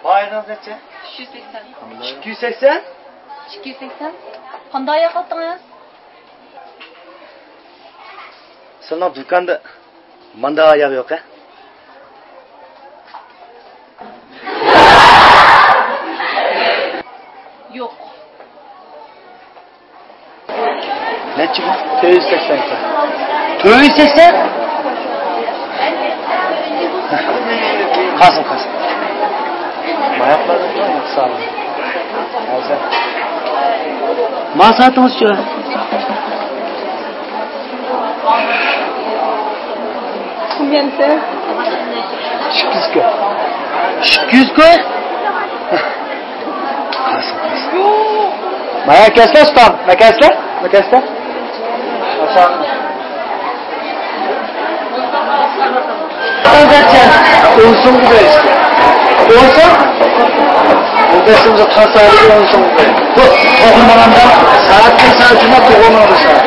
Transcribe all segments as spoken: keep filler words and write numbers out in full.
باھانىڭىز نەچچە؟ ئۈچ يۈز سەكسەن. ئىككى يۈز سەكسەن؟ ئىككى يۈز سەكسەن. قانداق ئاياق ئالدىڭىز؟ سىلىنىڭ دۇكاندا مانداق ئاياغ يوق ھە؟ يوق. نەچچە بۇ؟ تۆت يۈز سەكسەن ئىكەن. تۆت يۈز سەكسەن؟ قالسۇن، قالسۇن. ماياقلار ساغ بولۇڭ. ھازىر. ما سائىتىڭىزچۇ؟ Combien de seize? ئىككى يۈز كوي. ئىككى يۈز كوي؟ مايا كەسلە ئۇستام، ما كەسلە، ما كەسلە. ئون سومغا بېرىشتى. ئون سوم؟ ئون بەش سومغا قالسا، ئون سومغا بېرىش. بۇ توغرىمىغاندا سائەتتىن سائەت جۇما توغرىمىغاندا سائەت.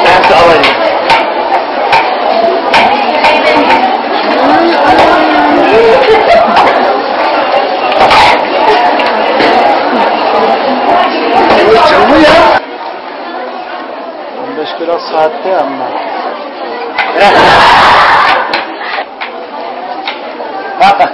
ئەمسە ئالايلى. ئون بەش كىلو سائەتتە ئەمما. ھەققى.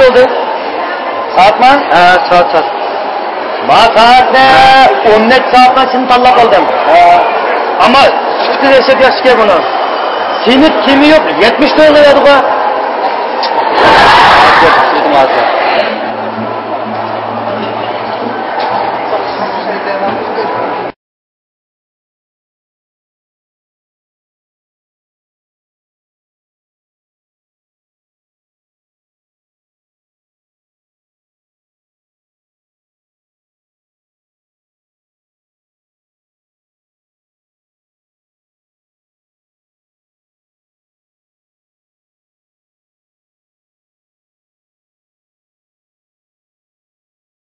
بولدى. سائەتمۇ؟ ھە، سائەت، سائەت. ما سائەتنى ئون نەچچە سائەتنىڭ ئىچىدە تاللاپ ئالدىم. ھە. ئەمما سۈپىتى دەھشەت ياخشىكەن بۇنىڭ. سېمىت كېمى يوق، يەتمىش دوللار بېرىدىغۇ.